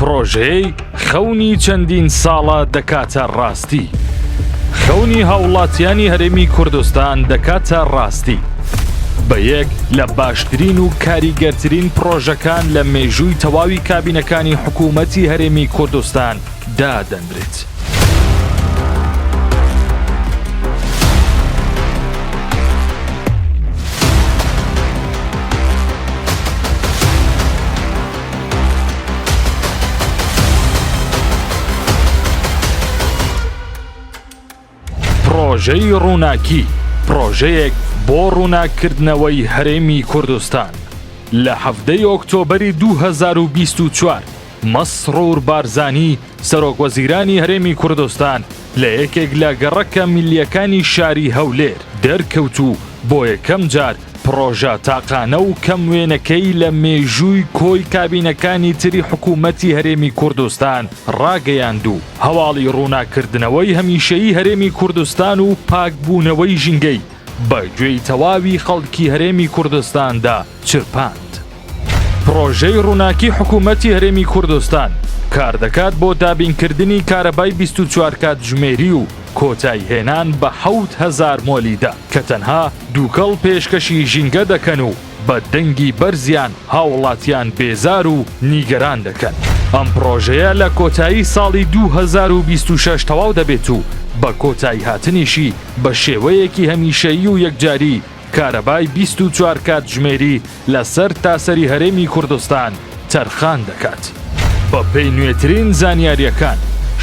پڕۆژەیەی خەونی چەندین ساڵە دەکاتە ڕاستی. خەونی هاوڵاتیانی هەرێمی کوردستان دەکاتە ڕاستی. بە یەک لە باشترین و کاریگەرترین پڕۆژەکان لە مێژووی تەواوی کابینەکانی حکوومەتی هەرێمی کوردستان دادەنرێت. پڕۆژەی ڕووناکی، پڕۆژەیەک بۆ ڕووناککردنەوەی هەرێمی کوردستان. لە حەڤدەی ئۆکتۆبەری 2024 مەسڕور بارزانی سەرۆکوەزیرانی هەرێمی کوردستان لە یەکێک لە گەڕەکە میللیەکانی شاری هەولێر دەرکەوت و بۆ یەکەم جار پڕۆژە تاقانە و کەم وێنەکەی لە مێژووی کۆی کابینەکانی تری حکوومەتی هەرێمی کوردستان ڕاگەیاند و هەواڵی ڕووناککردنەوەی هەمیشەیی هەرێمی کوردستان و پاکبوونەوەی ژینگەی بە گوێی تەواوی خەڵکی هەرێمی کوردستاندا چرپاند. پڕۆژەی ڕووناکی حکوومەتی هەرێمی کوردستان کاردەکات بۆ دابینکردنی کارەبای 24 کاتژمێری و کۆتاییهێنان بە 7000 مۆلیدە کە تەنها دووکەڵ پێشکەشی ژینگە دەکەن و بە دەنگی بەرزیان هاوڵاتیان بێزار و نیگەران دەکەن. ئەم پڕۆژەیە لە کۆتایی ساڵی 2026 تەواو دەبێت و بە کۆتاییهاتنیشی بە شێوەیەکی هەمیشەیی و یەکجاری کارەبای 24 کاتژمێری لە سەر تاسەری هەرێمی کوردستان تەرخان دەکات. بە پێی نوێترین زانیارییەکان،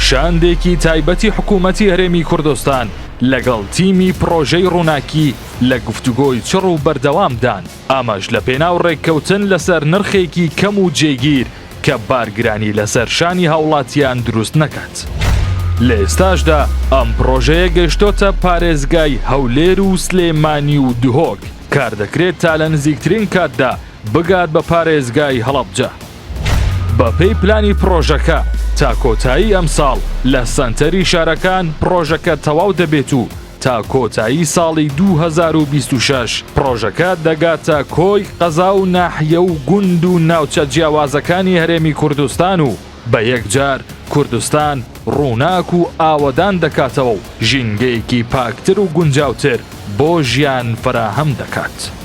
شاندێکی تایبەتی حکوومەتی هەرێمی کوردستان لەگەڵ تیمی پڕۆژەی ڕووناکی لە گفتوگۆی چڕ و بەردەوامدان، ئەمەش لە پێناو ڕێککەوتن لەسەر نرخێکی کەم و جێگیر کە بارگرانی لەسەر شانی هاوڵاتیان دروست نەکات. لە ئێستاشدا ئەم پڕۆژەیە گەیشتۆتە پارێزگای هەولێر و سلێمانی و دهۆک، کاردەکرێت تا لە نزیکترین کاتدا بگات بە پارێزگای هەڵەبجە. بەپێی پلانی پڕۆژەکە تا کۆتایی ئەمساڵ لە سەنتەری شارەکان پڕۆژەکە تەواو دەبێت و تا کۆتایی ساڵی 2026 پڕۆژەکە دەگاتە کۆی قەزا و ناحیە و گوند و ناوچە جیاوازەکانی هەرێمی کوردستان و بە یەکجار کوردستان ڕووناک و ئاوەدان دەکاتەوە و ژینگەیەکی پاکتر و گونجاوتر بۆ ژیان فەراهەم دەکات.